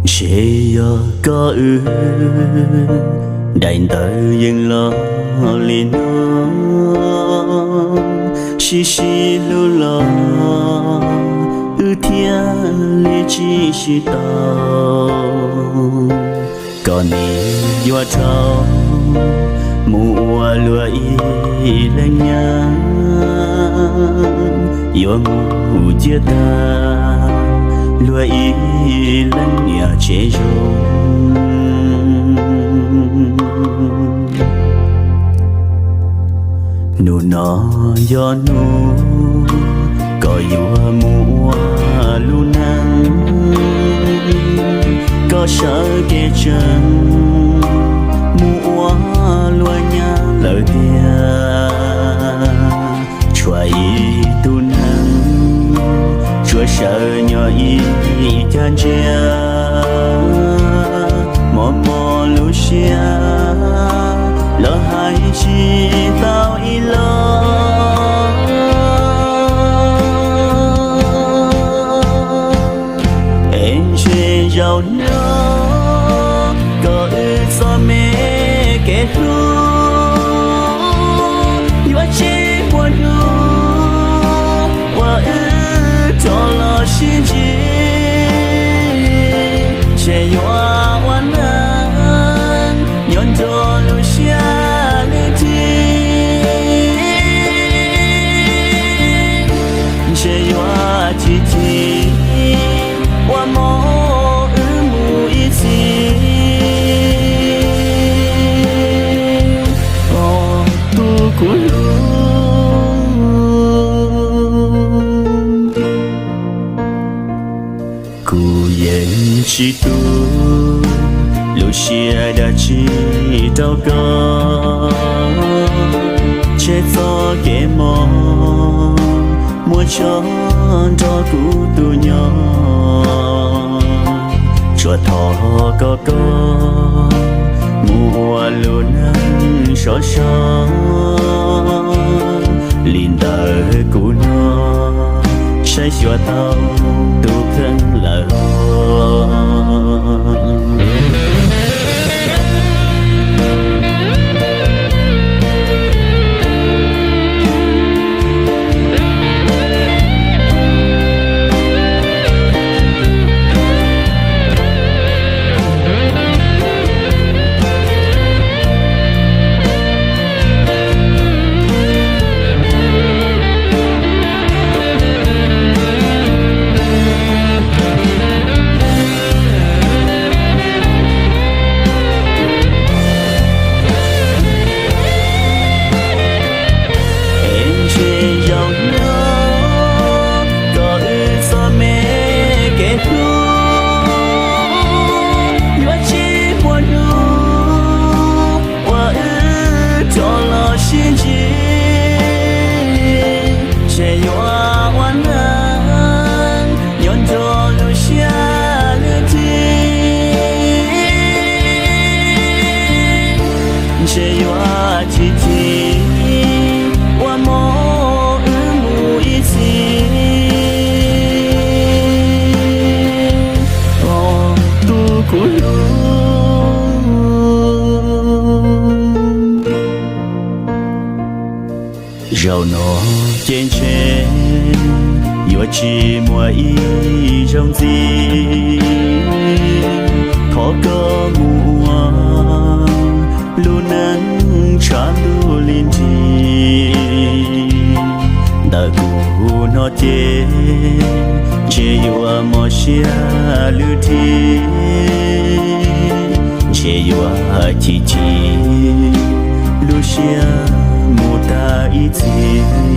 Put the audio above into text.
Ntshe yog koj wb daim ntawv yeej los li no, sib sib hlub los wb thiaj li tsis sib tau. Koj nim yuav rov mus ua luag ib leeg nyab, yuav mus ciaj tag luag ib leeg niam tsev zoo. Hnub no yog hnub koj yuav mus ua lub neej, koj sawv kev tseem mus ua luag nyab lawm tiag. Tshuav ib tug neeg tsuas sawv nyob ib cag ntsia, mos mos lub siab los hais tsis tau ib los. Es ntshe zaum no koj wb txoj me kev hlub yuav tsis muaj hnub uas wb rov los sib ntsib. Ntshe yuav ua neej nyob nrog lub siab lub ntsws, ntshe yuav tsis chim ua mov wb mus ib txhis. Os, tus kuv hlub, kuv yeej tsis tu lub siab dab tsi rau koj, tseg txoj kev mob muab tso nrog kuv tus nyob. Tsuas thov kom koj mus ua lub neej sov so li ntawm kuv no, saib xyuas tau tus kheej lawm. Es ntshe zaum no koj wb txoj me kev hlub yuav tsis muaj hnub uas wb rov los sib ntsib. Ntshe yuav ua neej nyob nrog lub siab lub ntsws, ntshe yuav tsis chim ua mov wb mus ib txhis. Os, tus kuv hlub, zaum no ces ntshe yuav tsis muaj ib zaug ntxiv, thov koj mus ua lub neej tshav ntuj li nrig. Ntawm kuv no ces ntshe yuav mob siab lub nrig, ntshe yuav chim chim lub siab mus tag ib txhis.